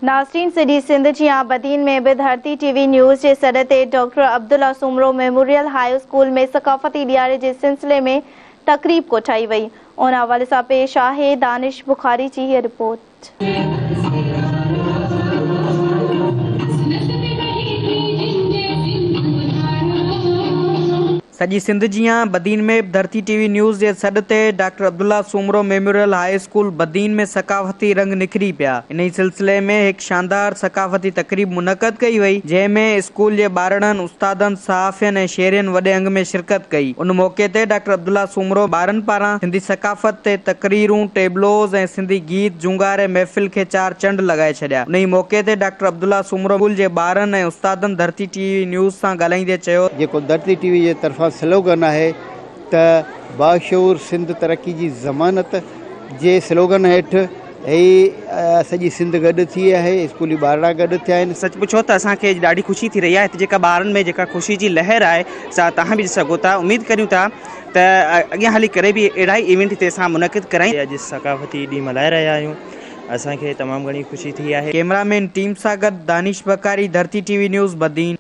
ناظرين سڄي سنڌ جيان بدين ۾ به ڌرتي ٽي وي نيوز جي سڏ تي doctor Abdullah Soomro memorial high school ۾ ثقافتي ڏيهاڙي جي سلسلي ۾ تقريب ڪوٺائي وئي ان حوالي سان پيش آهي دانش بخاري جي هيء رپورٽ. سڄي سنڌ جيان بدين ۾ به ڌرتي ٽي وي نيوز جي سڏ تي doctor Abdullah Soomro memorial high school Badin ۾ ثقافتي رنگ نکري پيا. انهي سلسلي ۾ هڪ شاندار ثقافتي تقريب منعقد ڪئي وئي، جنهن ۾ اسڪول جي ٻارڙن، استادن، صحافين ۽ شهرين وڏي انگ ۾ شرڪت ڪئي. ان موقعي تي ڊاڪٽر عبدالله سومرو ٻارن پاران سنڌي ثقافت تي تقريرون، ٽيبلوز ۽ سنڌي گيت جهونگاري محفل کي چار چنڊ لڳائي ڇڏيا. انهي موقعي تي ڊاڪٽر عبدالله سومرو اسڪول جي ٻارن ۽ استادن ڌرتي ٽي وي نيوز سان ڳالهائيندي چيو. جيڪو ڌرتي ٽي وي جي طرفان سلوگن آهي ته باشعور سنڌ ترقي جي ضمانت جي سلوگن هيٺ هي سڄي سنڌ گڏ ٿي آهي، اسڪولي ٻارڙا گڏ ٿيا آهن. سچ پڇو ته اسان کي ڏاڍي خوشي ٿي رهي آهي هتي جيڪا ٻارن ۾ جيڪا خوشي جي لهر آهي سا توهان به ڏسي سگهو ٿا اميد ڪريون ٿا ته اڳيان هلي ڪري به اهڙا ئي ايونٽ هتي اسان منعقد ڪرايون. اڄ ثقافتي ڏينهن ملهائي رهيا آهيون. اسان کي تمام گهڻي خوشي ٿي آهي. ڪيمرا مين ٽيم سان گڏ Danish Bukhari, Dharti T V news, Badin.